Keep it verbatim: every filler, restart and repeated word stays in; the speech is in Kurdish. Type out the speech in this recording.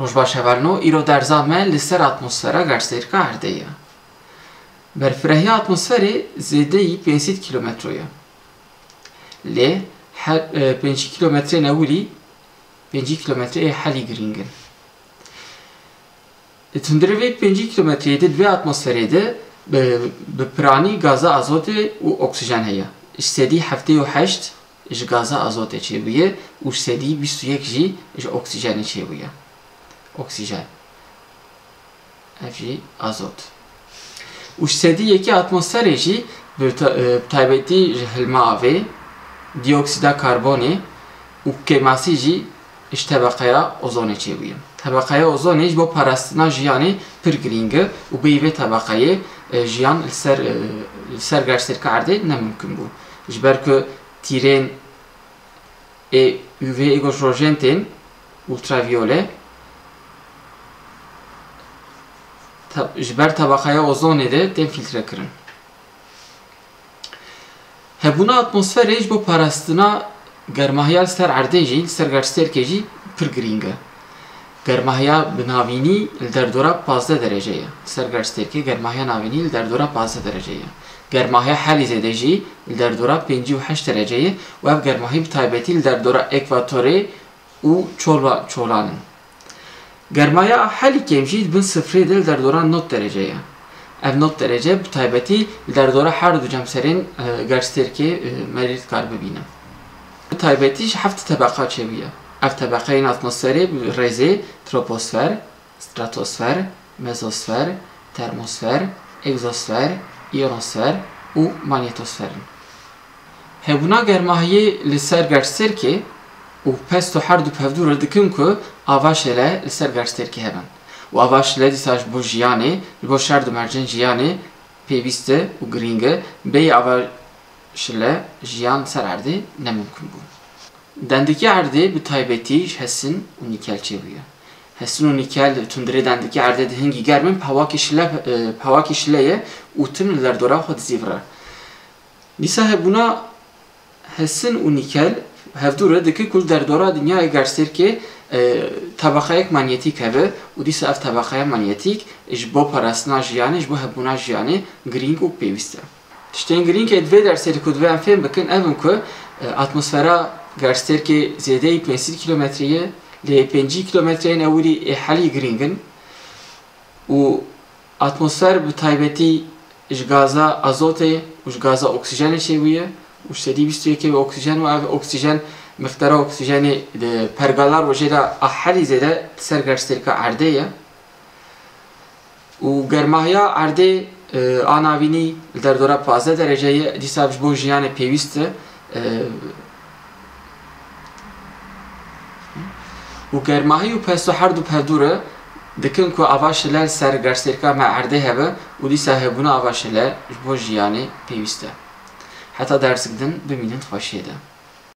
Roj baş hevalno, îro derza me li ser atmosfera gersêrka erdê ye. Berfirehîya atmosferê zêdeyî pênc sed kîlometro ye. Lê her, e, pêncî kîlometreyên ewilî, pêncî kîlometre ê helî girîng in. Di tundrê vê pêncî kîlometreyê de di vê atmosferê de bi, bi piranî gaza azotê û oksijen heye. Ji sedî heftê û heşt ji gaza azotê çêbûye û ji sedî bîst û yek jî ji oksijenê çêbûye. Oksijen. Ev jî azot. Û ji sedî yekê atmosferê jî bi ta-, e, bi taybetî ji hilma avê, dioksîda karbonê û kêmasî jî ji tebeqeya ozonê çêbûye. Tebeqeya ozonê ji bo parastina jiyanê pir girîng e û bêyî vê tebeqeyê, e, jiyan li ser, e, li ser gersêrka erdê ne mimkun bû. Ji ber ku tîrên ê U V ê ku ji rojên tên, ultraviyole, te-, ji ber tebeqeya ozonê de tên fîltre kirin. Hebûna atmosferê ji bo parastina germahiya li ser erdê jî, li ser gersêrkê jî pir girîng e. Germahiya bi navînî li derdora pazdeh derece ye. Li ser gersêrkê germahiya navînî li derdora pazdeh derece ye. Germahiya helî zêde jî li derdora pêncî û heşt derece ye û ev germahî bi taybetî li derdora ekvatorê û çolva çolan in. Germaya helî kêm jî di bin sifrê de li derdora nod derece ye. Ev nod derece bi taybetî li derdora her du cemserên, e, gersêrkê, e, merî dikar bibîne. Bi taybetî ji heft tebeqa çêbûye. Ev tebeqeyên atmosferê bi rêzê troposfer, stratosfer, mezosfer, termosfer, egzosfer, îyonosfer û manyetosfer in. Hebûna germahiyê li ser gersêrkê û pesto her du pevdû re dikin ku ava şile li ser gersêrkê hebin. Û ava şile dîsa ji bo jiyanê, ji bo şer du mercên jiyanê pêwîst e û girîng e, bêyî ava şile jiyan li ser erdê ne mimkun bû. Dendikê erdê bi taybetî ji hesin û nîkel çêbûye. Hesin û nîkel tundrê dendikê erdê di hingî germ in, bi hewakê şile, e, bi hewakê şile ye û tim li derdora xwe dizîvire. Dîsa hebûna hesin û nîkel hevdû re dike ku li derdora dinyayê gersêrkê, e, tebeqeyek manyetîk hebe û dîsa ev tebeqeya manyetîk ji bo parastina jiyanê, ji bo hebûna jiyanê girîng û pêwîst e. Tiştên girîng ê di vê dersê de ku divê em fêm bikin, ev in ku, e, atmosfera gersêrkê zêdeyî pênc sed kîlometrî ye, lê pêncî kîlometreyên ewilî ê helî girîng in û atmosfer bi taybetî ji gaza azotê û ji gaza oksîjenê çêbûye û ji sedî bîst û yekê bi oksîjen û ev oksîjen, miqdara oksîjenê di pergala rojê de a helî zêde li ser gersêrka erdê ye. Û germahiya erdê, e, a navînî li derdora pazdeh derece ye, dîsa ji bo jiyanê pêwîst e, e, û germahî û pesto her du pevdû re dikin ku ava şile li ser gersêrka me erdê hebe û dîsa hebûna ava şile ji bo jiyanê pêwîst e. Heta dersik din bimînin di xweşiyê de.